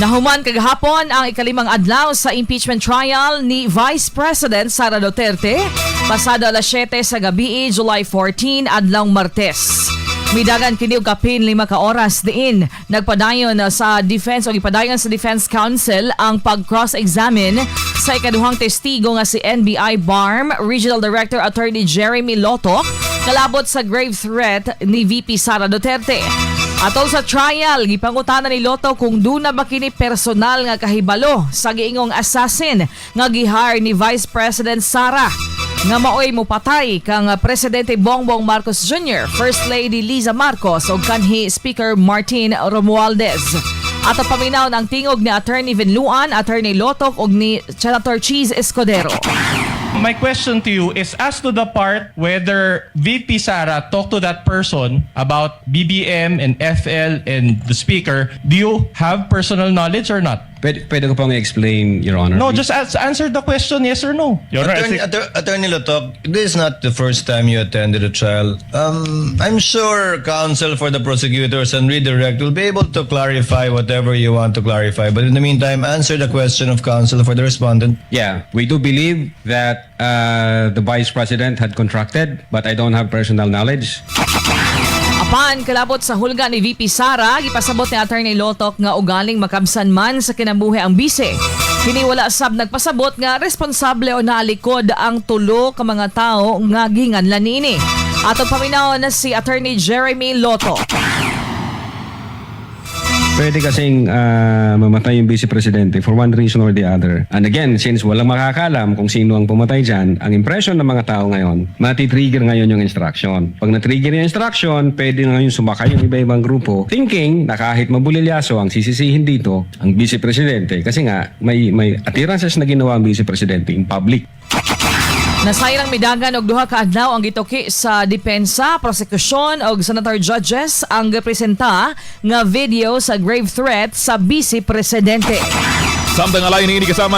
Nahuman kagahapon ang ikalimang adlaw sa impeachment trial ni Vice President Sara Duterte pasado alas 7 sa gabi, July 14, adlawng Martes. Midagan kini og kapin 5 ka oras diin nagpadayon sa defense o ipadayon sa Defense Council ang pag-cross-examine sa ikaduhang testigo nga si NBI BARM Regional Director Attorney Jeremy Lotoc kalabot sa grave threat ni VP Sara Duterte. Atol sa trial, gipangutana ni Lotoc kung duna ba kini personal nga kahibalo sa giingong assassin nga gihire ni Vice President Sara nga maoy mupatay kang Presidente Bongbong Marcos Jr., First Lady Liza Marcos ug kanhi Speaker Martin Romualdez. Ato paminaw ang tingog ni Attorney Venluan, Attorney Lotoc ug ni Senator Cheese Escudero. My question to you is as to the part whether VP Sara talked to that person about BBM and FL and the speaker, do you have personal knowledge or not? Pwede ko pang i-explain, Your Honor? No, just answer the question, yes or no. Your Honor, Attorney Lotoc, this is not the first time you attended a trial. I'm sure counsel for the prosecutors and redirect will be able to clarify whatever you want to clarify. But in the meantime, answer the question of counsel for the respondent. Yeah, we do believe that the Vice President had contracted, but I don't have personal knowledge. Apan kalabot sa hulga ni VP Sara, gipasabot ni Attorney Lotoc nga ugaling makabsan man sa kinabuhi ang bise. Kini wala sab nagpasabot nga responsable o nalikod ang tulo ka mga tao nga ginganlan niini. Atong paminaw na si Attorney Jeremy Lotoc. Pwede kasing mamatay yung Vice Presidente for one reason or the other. And again, since walang makakalam kung sino ang pumatay dyan, ang impression ng mga tao ngayon, matitrigger ngayon yung instruction. Pag na-trigger yung instruction, pwede na ngayon sumakay yung iba-ibang grupo thinking na kahit mabulilyaso ang sisisihin dito ang Vice Presidente kasi nga may appearances na ginawa ang Vice Presidente in public. Nasayang midagan og duha ka adlaw ang gituki sa depensa, prosekusyon ug senator judges ang gipresenta nga video sa grave threat sa Vice Presidente. Samtang alay ni kasama